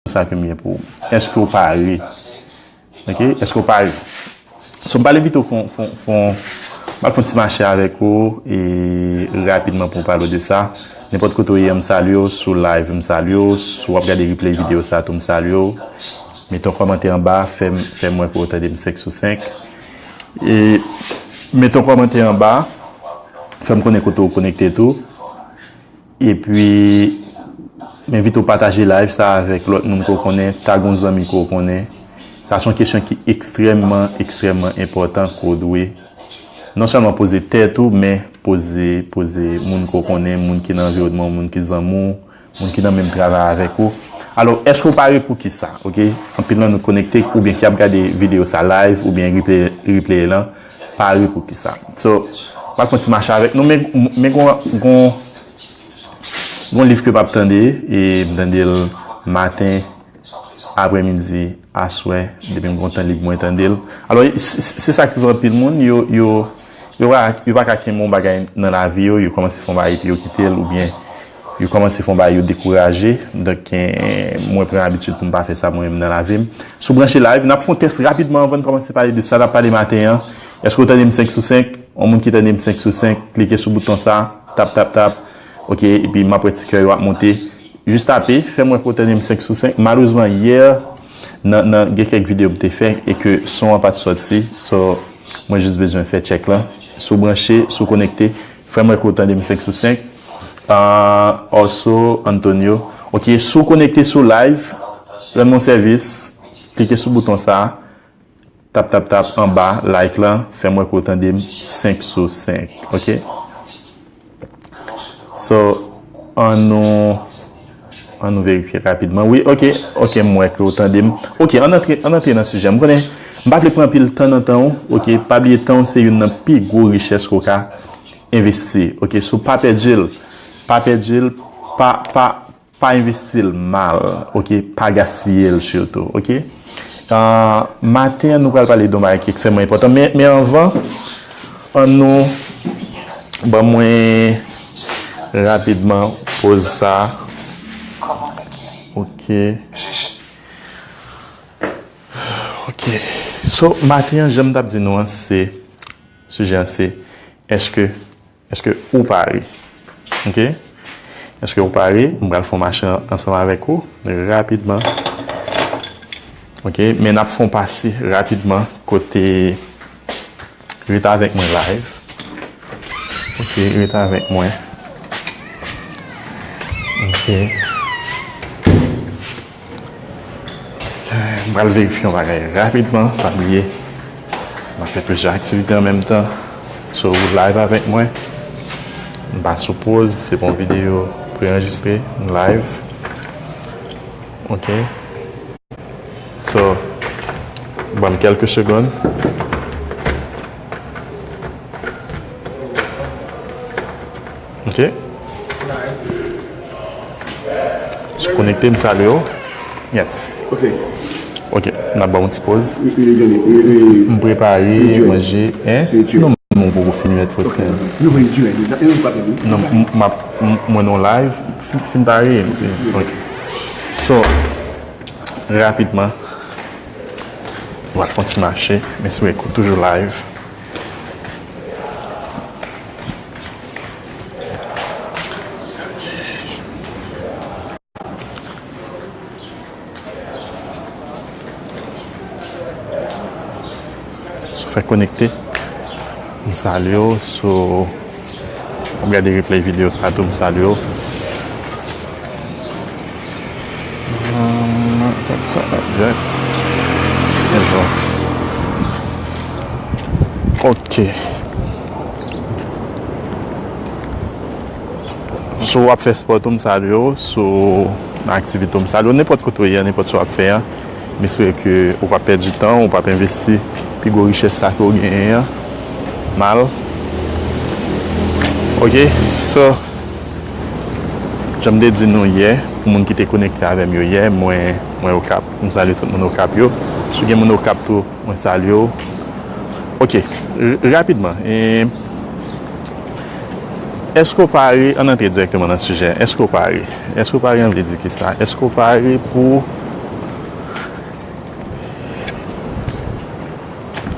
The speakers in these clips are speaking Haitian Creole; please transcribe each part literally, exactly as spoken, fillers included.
sa ke m gen pou ou. Èske w pare? Ok? Èske w pare? So, m pral envite w fon, fon, fon, m pral fon ti mache avèk ou e rapidman pou w pale de sa. Nenpòt kote w ye, m salye w. Sou live, m salye w. Si w ap gade replay videyo sa tou, m salye w. Mete yon kòmantè anba, fè m, fè m wè ke w tande m senk sou senk. E mete yon kòmantè anba, fè m konnen kote w konekte tou. Epi, m envite w pataje live sa avèk lòt moun ke w konnen, tag yon zanmi ke w konnen. Sa se yon kesyon ki ekstrèmman, ekstrèmman enpòtan ke w dwe non sèlman poze tèt ou, men poze, poze moun ke w konnen, moun ki nan anviwònman w, moun ki zanmi w, moun ki nan menm travay avèk ou. Alò, èske w pare pou kisa? Ok? Anpil nan nou konekte oubyen ki ap gade videyo sa live oubyen replay, replay lan, pare pou kisa? So, m ap fè yon ti mache avèk nou, men, men gon, gon, gon liv ke m ap tande, e m tande l maten, aprèmidi, aswè, depi m gon tan lib, mwen tande l. Alò, se, se, se sa k rive anpil moun, yo, yo, yo pa, yo pa ka kenbe yon bagay nan lavi yo, yo kòmanse fè yon bagay epi yo kite l, oubyen yo kòmanse fè yon bagay, yo dekouraje. Donk, eh, mwen pran abitid pou m pa fè sa mwen menm nan lavi m. Si w branche live, n ap fè yon tès rapidman anvan n kòmanse pale de sa n ap pale maten an. Èske w tande m senk sou senk? Yon moun ki tande m senk sou senk, klike sou bouton sa, tap, tap, tap. Ok, epi m ap wè ti kè yo ap monte. Jis tape, fè m wè ke w tande m senk sou senk. Malerezman, yè, nan, nan, gen kèk videyo m te fè e ke son an pa t sòti. So, mwen jis bezwen fè tchèk lan. Si w branche, si w konekte, fè m wè ke w tande m senk sou senk. Ah, also, Antonio. Ok, si w konekte sou live, rann mwen sèvis, klike sou bouton sa. Tap, tap, tap, anba, like lan, fè m wè ke w tande m senk sou senk, ok? So, ann nou, ann nou verifye rapidman. Wi, ok, ok, m wè ke w tande m. Ok, ann antre, ann antre nan sijè. M konnen, m pa vle pran anpil tan nan tan w, ok? Pa bliye tan w se youn nan pi gwo richès ke w ka envesti, ok? So, pa pèdi l, pa pèdi l, pa, pa, pa envesti l mal, ok? Pa gaspiye l sitou, ok? Ah, maten an, nou pral pale de yon bagay ki ekstrèmman enpòtan, men, men anvan, ann nou, ban mwen rapidman poz sa. Ok. Ok. So, maten an, jan m t ap di nou an, se, sijè an se, èske Èske ou pare? Ok? Èske ou pare? M pral fè yon mache ansanm avèk ou rapidman. Ok? Men n ap fè yon pase rapidman kote, rete avèk mwen live. Ok, rete avèk mwen. Ok. M pral verifye yon bagay rapidman, pa bliye. M ap fè plizyè aktivite an menm tan. So, ou live avèk mwen. M pa sou poz, se pa yon videyo pre-anrejistre, m live. Ok. So, ban m kèlke segonn. Ok. Si w konekte, m salye w. Yes. Ok. Ok, n ap ba w yon ti poz. M prepare manje, hein? Non, non, poko fini mèt Faustin. Non, m, m ap, m, mwen nan live, fin, fin pare. Ok. So, rapidman, nou al fè yon ti mache, men si w toujou live. Si w fèk konekte, m salye w. Si w ap gade replay videyo sa tou, m salye w. Ok. Si w ap fè spò tou, m salye w. Si w nan aktivite w, m salye w. Nenpòt kote w ye a, nenpòt sa w ap fè a, m espere ke ou p ap pèdi tan, ou p ap envesti pi gwo richès sa ke w genyen an mal. Ok, so, jan m te di nou yè, pou moun ki te konekte avè m yo yè, mwen, mwen Okap. M salye tout moun Okap yo. Si w gen moun Okap tou, mwen salye w. Ok, r-, rapidman, e, èske w pare, ann antre dirèkteman nan sijè, èske w pare? Èske w pare an vle di kisa? Èske w pare pou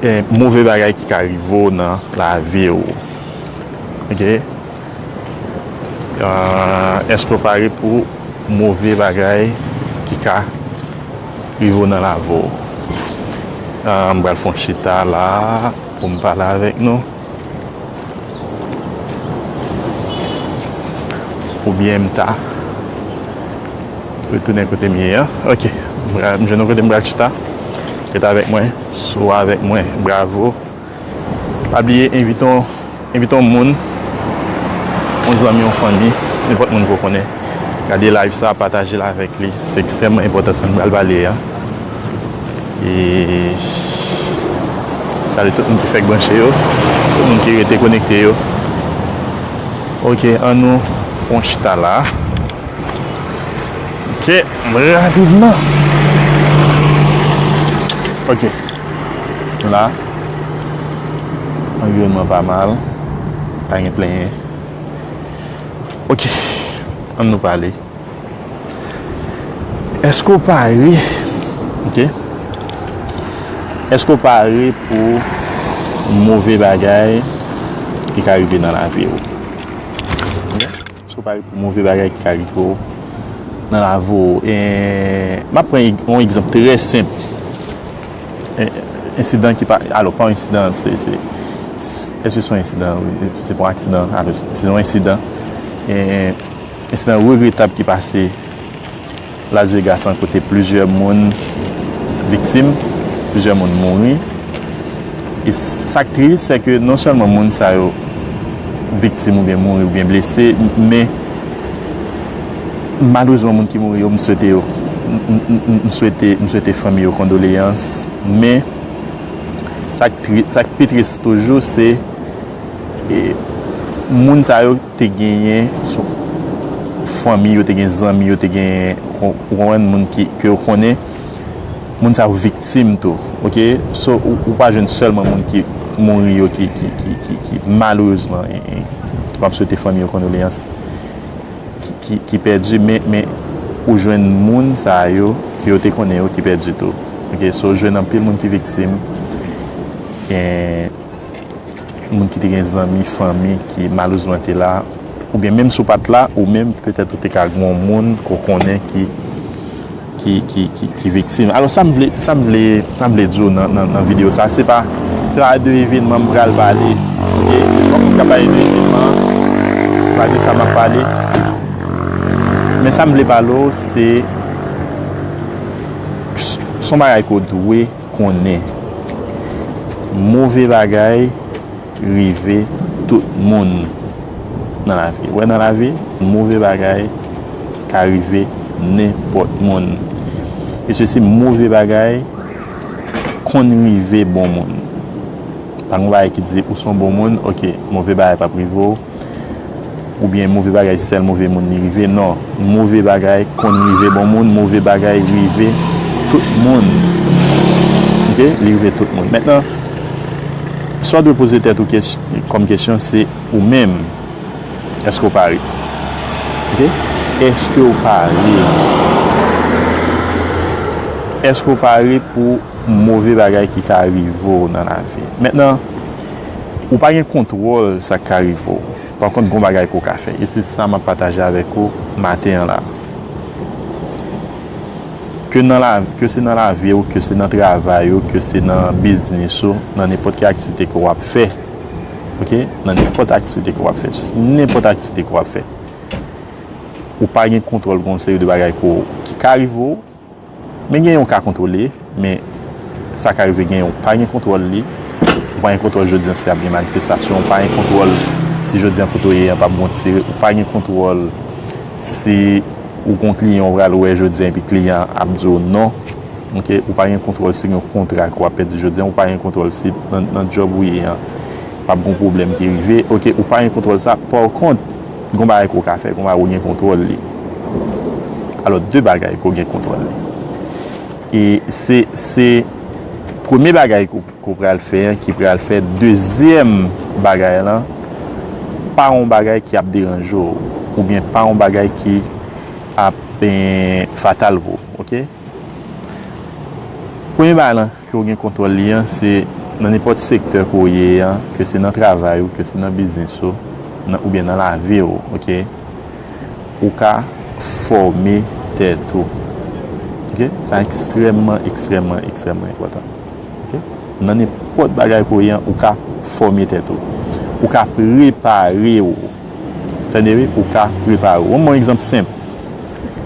Gen move bagay ki ka rive w nan lavi w. Oke? Ah, èske w pare pou move bagay ki ka rive w nan lavi w? Ah, m pral fè yon chita la pou m pale avèk nou. Oubyen m ta retounen kote m ye an. Oke. M pral, m jwenn yon kote m pral chita. Ret avèk mwen. Si w avèk mwen, bravo. Pa bliye, envite yon, envite yon moun, yon zanmi, yon fanmi, nenpòt moun ke w konnen. Gade live sa, pataje l avèk li. Se ekstrèmman enpòtan sa n pral pale a. E salye tout moun ki fèk branche yo, tout moun ki rete konekte yo. Oke, ann nou fè yon chita la. Oke, rapidman. Oke. La, anviwònman pa mal. Pa gen plenyen. Oke. Ann nou pale. Èske w pare? Oke. Èske w pare pou move bagay ki ka rive nan lavi w? Oke. Èske w pare pou move bagay ki ka rive w nan lavi w? E, m ap pran yon egzanp trè senp. E, ensidan ki pa, alò, pa yon ensidan, se, se, se, èske se yon ensidan? Wi, se pa yon aksidan. Alò, se, se yon ensidan. E, ensidan regretab ki pase Las Vegas an, kote plizyè moun viktim, plizyè moun mouri. E sa k tris, se ke non sèlman moun sa yo viktim oubyen mouri oubyen blese, men malerezman, moun ki mouri yo, m swete yo, m, m, m, m swete, m swete fanmi yo kondoleyans, men sa k tri-, sa k pi tris toujou, se, e, moun sa yo te genyen sou fanmi yo, te gen zanmi yo, te gen, ou, ou konprann, moun ki, ke yo konnen, moun sa yo viktim tou, oke? So, ou, ou pa jwenn sèlman moun ki mouri yo, ki, ki, ki, ki, ki malerezman, e, e, m ap swete fanmi yo kondoleyans, ki, ki, ki pèdi, men, men ou jwenn moun sa yo, ke yo te konnen yo, ki pèdi tou. Oke, so, ou jwenn anpil moun ki viktim, gen moun ki te gen zanmi, fanmi ki malerezman te la, oubyen menm si w pa t la, ou menm petèt ou te ka gen yon moun ke w konnen ki, ki, ki, ki, ki viktim. Alò, sa m vle, sa m vle, sa m vle di w nan, nan, nan videyo sa, se pa, se pa de evènman m pral pale. Oke? Fòk m ka pale de evènman, se pa de sa m ap pale. Men sa m vle pale w, se, se yon bagay ke w dwe konnen. Move bagay rive tout moun nan lavi. Ou wè, nan lavi, move bagay ka rive nenpòt moun. E sesi, move bagay konn rive bon moun. Pa gen bagay ki di ou se yon bon moun, oke, move bagay p ap rive w. Oubyen move bagay sèl move moun li rive. Non, move bagay konn rive bon moun, move bagay rive tout moun. Oke? Li rive tout moun. Mentnan, sa w dwe poze tèt ou kès-, kòm kesyon, se ou menm. Èske w pare? Oke? Èske w pare? Èske w pare pou move bagay ki ka rive w nan lavi? Mentnan, ou pa gen kontwòl sa k ka rive w. Pa kont, gon bagay ke w ka fè. E se sa m ap pataje avèk ou maten an la. Ke nan la, ke se nan lavi w, ke se nan travay ou, ke se nan biznis ou, nan nenpòt ki aktivite ke w ap fè. Oke? Nan nenpòt aktivite ke w ap fè. Nenpòt aktivite ke w ap fè. Ou pa gen kontwòl, gon seri de bagay ke w, ki ka rive w, men gen yon ka kontwole, men sa ka rive gen yon pa gen kontwòl li. Ou pa gen kontwòl jodi an si ap gen manifestasyon, ou pa gen kontwòl si jodi an kote w ye an p ap gon tire, ou pa gen kontwòl si ou gon kliyan ou pral wè jodi an epi kliyan an ap di w non. Oke, ou pa gen kontwòl si gen yon kontra ke w ap pèdi jodi an, ou pa gen kontwòl si nan, nan djòb ou ye an p ap gon pwoblèm ki rive. Oke, ou pa gen kontwòl sa. Pa kont, gon bagay ke w ka fè, gon bagay ou gen kontwòl li. Alò, de bagay ke w gen kontwòl li. E se, se premye bagay ke w, ke w pral fè an ki pral fè dezyèm bagay lan pa yon bagay ki ap deranje w, oubyen pa yon bagay ki ap, eh, fatal pou w, oke? Premye bagay lan ke w gen kontwòl li an, se Nan nenpòt sektè ke w ye a, ke se nan travay ou, ke se nan biznis ou, nan, oubyen nan lavi w, oke, ou ka fòme tèt ou. Oke? Sa ekstrèmman, ekstrèmman, ekstrèmman enpòtan. Oke? Nan nenpòt bagay ke w ye a, ou ka fòme tèt ou. Ou ka prepare w. Tande wi, ou ka prepare w. Yon bon egzanp senp.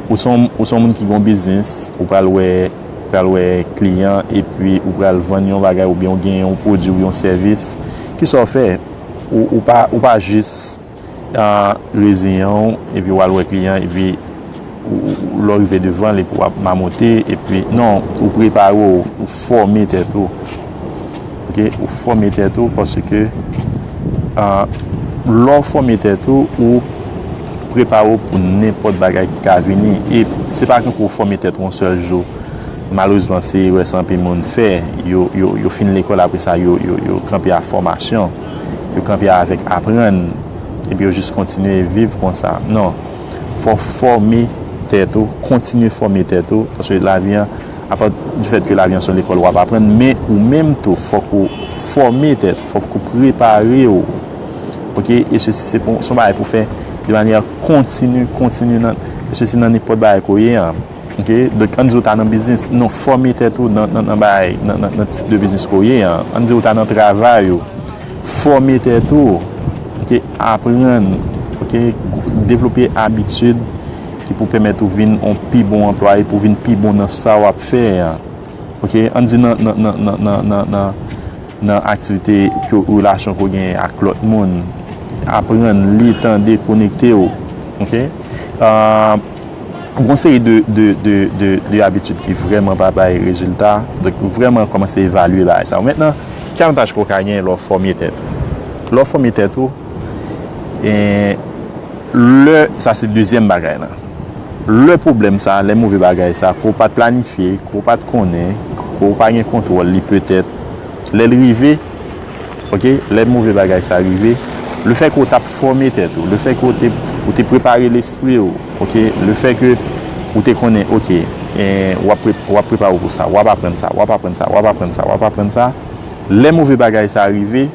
Ou se yon, ou se yon moun ki gen yon biznis, ou pral wè, pral wè kliyan, epi ou pral vann yon bagay, oubyen ou gen yon pwodui, ou yon sèvis. Kisa w fè? Ou, ou pa, ou pa jis, ah, reziyen w, epi w al wè kliyan, epi ou, ou, lè w rive devan l, epi w ap mamote, epi, non, ou prepare w, ou fòme tèt ou. Oke? Ou fòme tèt ou, paske, ah, lè w fòme tèt ou, ou prepare w pou nenpòt bagay ki ka vini. E se pa tankou w fòme tèt ou yon sèl jou. Malerezman, se erè sa anpil moun fè. Yo, yo, yo fin lekòl, apre sa, yo, yo, yo kanpe a fòmasyon. Yo kanpe avèk aprann. Epi yo jis kontinye viv konsa. Non. Fò w fòme tèt ou, kontinye fòme tèt ou, paske lavi a, apa di fèt ke lavi a se yon lekòl w ap aprann, men ou menm tou, fòk ou fòme tèt ou, fòk ou prepare w. Oke? E sesi se pou, se yon bagay pou fè de manyè kontini, kontini nan, e sesi nan nenpòt bagay ke w ye a. Oke? Donk, ann di w ta nan biznis, non, fòme tèt ou nan, nan, nan bagay, nan, nan, nan tip de biznis ke w ye a. Ann di w ta nan travay ou. Fòme tèt ou, oke, aprann, oke, devlope abitid ki pou pèmèt ou vin yon pi bon anplwaye, pou vin pi bon nan sa w ap fè a. Oke, ann di nan, nan, nan, nan, nan, nan, nan, nan aktivite ke, relasyon ke w genyen ak lòt moun. Aprann, li, tande, konekte w. Oke? Ah, Gon seri de, de, de, de, de abitid ki vrèman pa bay rezilta. Donk, vrèman kòmanse evalye bagay sa yo. Mentnan, ki avantaj ke w ka genyen lè w fòme tèt ou? Lè w fòme tèt ou, e, lè, sa se dezyèm bagay la. Lè pwoblèm sa, lè move bagay sa, ke w pa t planifye, ke w pa t konnen, ke w pa gen kontwòl li petèt, lè l rive, oke, lè move bagay sa rive, lefètke w t ap fòme tèt ou, lefètke w te, ou te prepare lespri w, oke, lefètke ou te konnen, oke, e, w ap pre-, w ap prepare w pou sa, w ap aprann sa, w ap aprann sa, w ap aprann sa, w ap aprann sa, lè move bagay sa rive,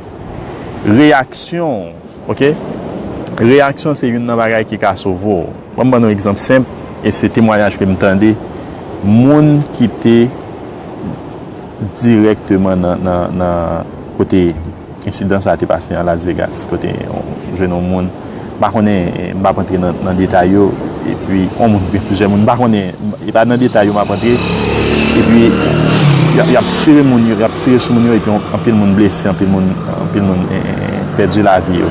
reyaksyon w, oke, reyaksyon se youn nan bagay ki ka sove w. Ban m ban nou egzanp senp, e se temwayaj ke m tande, moun ki te dirèkteman nan, nan, nan kote ensidan sa a te pase an Las Vegas, kote yon, jwenn yon moun, m pa konnen, m p ap antre nan, nan detay yo, epi yon moun, oubyen plizyè moun, m pa konnen, e pa nan detay yo m ap antre, epi y ap, y ap tire moun yo, y ap tire sou moun yo, epi yon, anpil moun blese, anpil moun, anpil moun, e, e, e, pèdi lavi yo.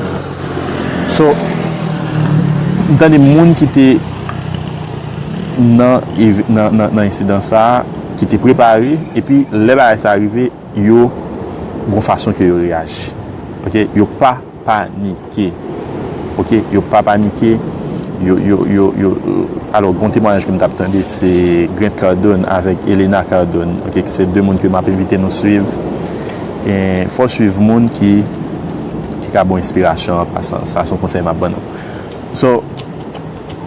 So, m tande moun ki te nan, nan, nan, nan ensidan sa a, ki te prepare, epi lè bagay sa a rive, yo gon fason ke yo reyaji. Oke? Yo pa panike. Oke? Yo pa panike. Yo, yo, yo, yo, yo. Alò, gon temwayaj ke m t ap tande, se Grant Cardone avèk Elena Cardone, oke, ki se de moun ke m ap envite nou swiv. E fò w swiv moun ki, ki ka ba w enspirasyon an pasan. Sa se yon konsèy m ap ban nou. So,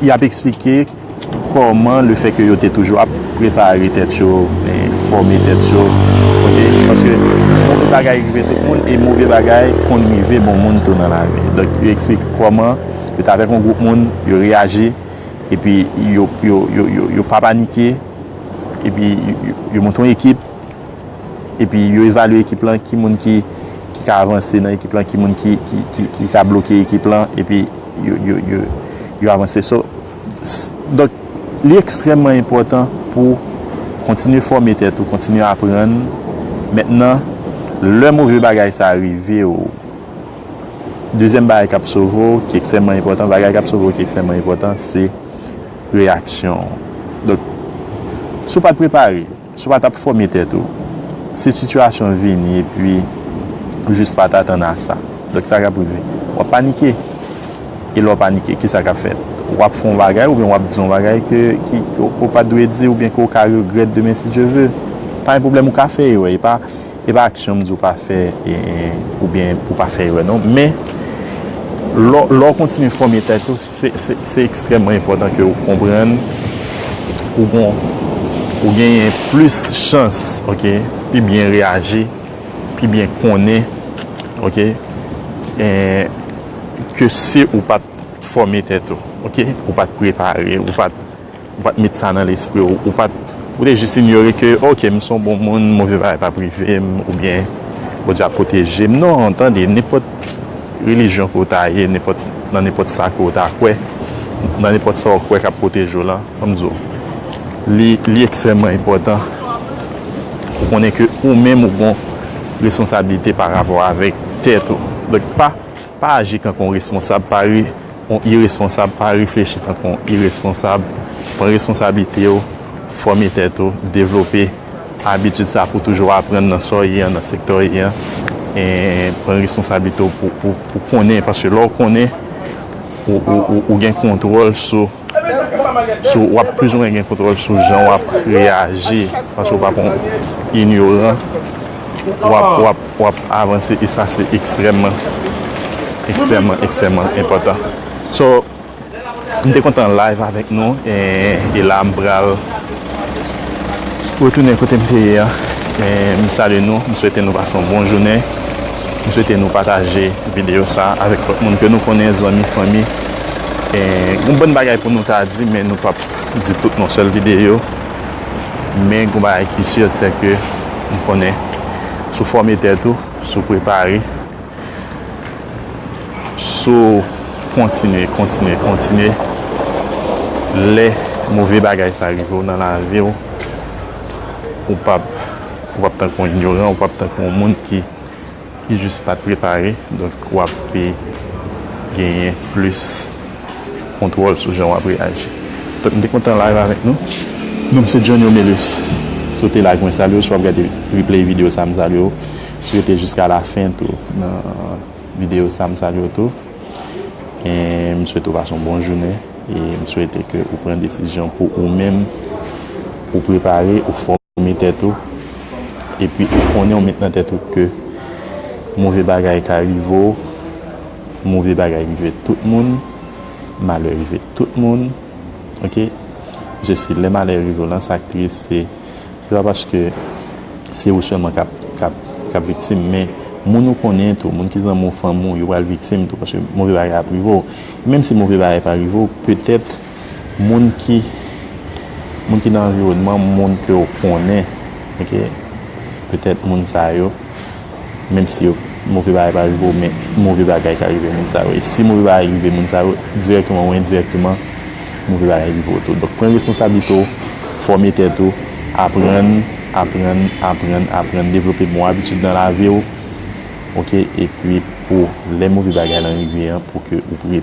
y ap eksplike kòman lefètke yo te toujou ap prepare tèt yo, e, fòme tèt yo, oke? Paske move bagay rive tout moun, e move bagay konn rive bon moun tou nan lavi. Donk, yo eksplike kòman yo t avèk yon gwoup moun, yo reyaji, epi yo, yo, yo, yo, yo pa panike, epi yo, yo, yo monte yon ekip, epi yo evalye ekip lan, ki moun ki, ki ka avanse nan ekip lan, ki moun ki, ki, ki, ki ka bloke ekip lan, epi yo, yo, yo, yo avanse. So, s-, donk, li ekstrèmman enpòtan pou kontinye fòme tèt ou, kontinye aprann. Mentnan, lè move bagay sa rive w, dezyèm bagay k ap sove w, ki ekstrèmman enpòtan, bagay k ap sove w ki ekstrèmman enpòtan, se reyaksyon w. Donk, si w pa t prepare, si w pa t ap fòme tèt ou, si sitiyasyon vini epi ou jis pa t atann a sa, donk sa k ap rive? W ap panike. E lè w panike, kisa k ap fèt? W ap fè yon bagay oubyen w ap di yon bagay ke, ki, ke, ke w pa t dwe di oubyen ke w ka regrèt demen si Dye ve. Pa gen pwoblèm, ou ka fè erè. E pa, e pa aksyon m di w pa fè, e, e, oubyen ou pa fè erè, non. Men, lè, lè w kontinye fòme tèt ou, se, se, se ekstrèmman enpòtan ke w konprann ou gon, ou genyen plis chans, oke, pi byen reyaji, ki byen konnen, oke, eh, ke si ou pa t fòme tèt ou, oke, ou pa t prepare, ou pa t, ou pa t met sa nan lespri w, ou pa t, ou te jis inyore ke, oke, m se yon bon moun, move bagay p ap rive m, oubyen Bondye ap pwoteje m. Non, tande, nenpòt relijyon ke w ta ye, nenpòt, nan nenpòt sa ke w ta kwè, nan nenpòt sa w kwè k ap pwoteje w lan, ban m di w, li, li ekstrèmman enpòtan pou konnen ke ou menm ou gon responsablite pa rapò avèk tèt ou. Donk, pa, pa aji tankou yon responsab, pa re-, yon iresponsab, pa reflechi tankou yon iresponsab. Pran responsablite w, fòme tèt ou, devlope abitid sa pou toujou aprann nan sa w ye an, nan sektè w ye an. E pran responsablite w pou, pou, pou konnen, paske lè w konnen, ou, ou, ou, ou gen kontwòl sou, sou, w ap plizoumwen gen kontwòl sou jan w ap reyaji, paske w pa p yon inyoran, w ap, w ap, w ap avanse, e sa se ekstrèmman, ekstrèmman, ekstrèmman enpòtan. So, m te kontan live avèk nou, e, e la m pral retounen kote m te ye a. E, m salye nou, m swete nou pase yon bon jounen. M swete nou pataje videyo sa avèk lòt moun ke nou konnen, zanmi, fanmi. E, gon bann bagay pou nou ta di, men nou p ap di tout nan sèl videyo. Men gon bagay ki si, se ke m konnen si w fòme tèt ou, si w prepare, si w kontinye, kontinye, kontinye, lè move bagay sa rive w nan lavi w, ou p ap, ou p ap tankou yon inyoran, ou p ap tankou yon moun ki, ki jis pa t prepare, donk w ap genyen plis kontwòl sou jan w ap reyaji. Donk, m te kontan live avèk nou. Non m se Johnny Omelus. Si w te like, mwen salye w. Si w ap gade replay videyo sa, m salye w. Si w rete jiska lafen tou nan videyo sa, m salye w tou. E m swete w pase yon bon jounen. E m swete ke ou pran desizyon pou ou menm, ou prepare, ou fòme tèt ou. Epi ou konnen, ou met nan tèt ou ke move bagay ka rive w, move bagay rive tout moun, malè rive tout moun, oke? Paske si lè malè rive w lan, sa k tris, se, se pa paske se ou sèlman k ap, k ap, k ap viktim, men moun ou konnen tou, moun ki zanmi w, fanmi w, yo pral viktim tou, paske move bagay ap rive w. Menm si move bagay pa rive w, petèt moun ki, moun ki nan anviwònman, moun ke w konnen, oke? Petèt moun sa yo, menm si yo, move bagay pa rive w, men move bagay ka rive moun sa yo. E si move bagay rive moun sa yo, dirèkteman ou endirèkteman, move bagay rive w tou. Donk, pran responsablite w, fòme tèt ou, aprann, aprann, aprann, aprann, devlope bon abitid nan lavi w, oke? Epi pou lè move bagay lan rive an, pou ke ou prepare.